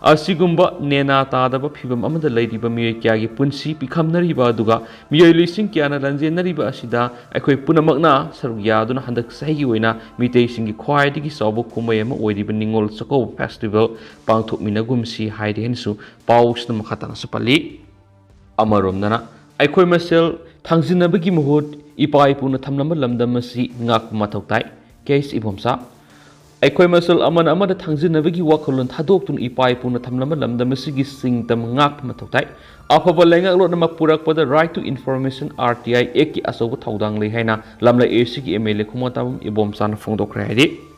ꯑꯁꯤꯒꯨꯝꯕ ꯅꯦꯅꯥ ꯇꯥꯗꯕ ꯐꯤꯕꯝ ꯑꯃꯗ ꯂꯩꯔꯤꯕ ꯃꯤꯑꯣꯏ ꯀꯌꯥꯒꯤ ꯄꯨꯟꯁꯤ ꯄꯤꯈꯝꯅꯔꯤꯕ ꯑꯗꯨꯒ ꯃꯤꯑꯣꯏ ꯂꯤꯁꯤꯡ ꯀꯌꯥꯅ ꯂꯟꯖꯦꯟꯅꯔꯤꯕ ꯑꯁꯤꯗ ꯑꯩꯈꯣꯏ ꯄꯨꯝꯅꯃꯛꯅ ꯁꯔꯨꯛ ꯌꯥꯗꯨꯅ ꯍꯟꯗꯛ ꯆꯍꯤꯒꯤ ꯑꯣꯏꯅ ꯃꯤꯇꯩꯁꯤꯡꯒꯤ ꯈ꯭ꯋꯥꯏꯗꯒꯤ ꯆꯥꯎꯕ ꯀꯨꯝꯍꯩ ꯑꯃ ꯑꯣꯏꯔꯤꯕ ꯅꯤꯉꯣꯜ ꯆꯥꯛꯀꯧꯕ ꯐꯦꯁꯇꯤꯚꯦꯜ ꯄꯥꯡꯊꯣꯛꯃꯤꯟꯅꯒꯨꯝꯁꯤ ꯍꯥꯏꯔꯤ ꯍꯥꯏꯅꯁꯨ ꯄꯥꯎꯁꯤꯗ ꯃꯈꯥ ꯇꯥꯅꯁꯨ ꯄꯜꯂꯤ꯫ ꯑꯃꯔꯣꯝꯗꯅ ꯑꯩꯈꯣꯏ ꯃꯁꯦꯜ ꯊꯥꯡꯖꯤꯟꯅꯕꯒꯤ ꯃꯍꯨꯠ ꯏꯄꯥ ꯏꯄꯨꯅ ꯊꯝꯂꯝꯕ ꯂꯝꯗꯝ ꯑꯁꯤ ꯉꯥꯛꯄ ꯃꯊꯧ ꯇꯥꯏ꯫ ꯀꯦꯁ ꯏꯕꯣꯝꯆꯥ, ꯑꯩꯈꯣꯏ ꯃꯁꯦꯜ ꯑꯃꯅ ꯑꯃꯗ ꯊꯥꯡꯖꯤꯟꯅꯕꯒꯤ ꯋꯥꯈꯜꯂꯣꯟ ꯊꯥꯗꯣꯛꯇꯨꯅ ꯏꯄꯥ ꯏꯄꯨꯅ ꯊꯝꯂꯝꯕ ꯂꯝꯗꯝ ꯑꯁꯤꯒꯤ ꯁꯤꯡꯇꯝ ꯉꯥꯛꯄ ꯃꯊꯧ ꯇꯥꯏ꯫ ꯑꯐꯕ ꯂꯩꯉꯥꯛꯂꯣꯟ ꯑꯃ ꯄꯨꯔꯛꯄꯗ Right to Information, RTI Actꯀꯤ ꯑꯆꯧꯕ ꯊꯧꯗꯥꯡ ꯂꯩ ꯍꯥꯏꯅ ꯂꯝꯂꯩ ACꯒꯤ MLA ꯈꯨꯃꯣꯟꯇꯥꯕꯝ ꯏꯕꯣꯝꯆꯥꯅ ꯐꯣꯡꯗꯣꯛꯈ꯭ꯔꯦ ꯍꯥꯏꯔꯤ꯫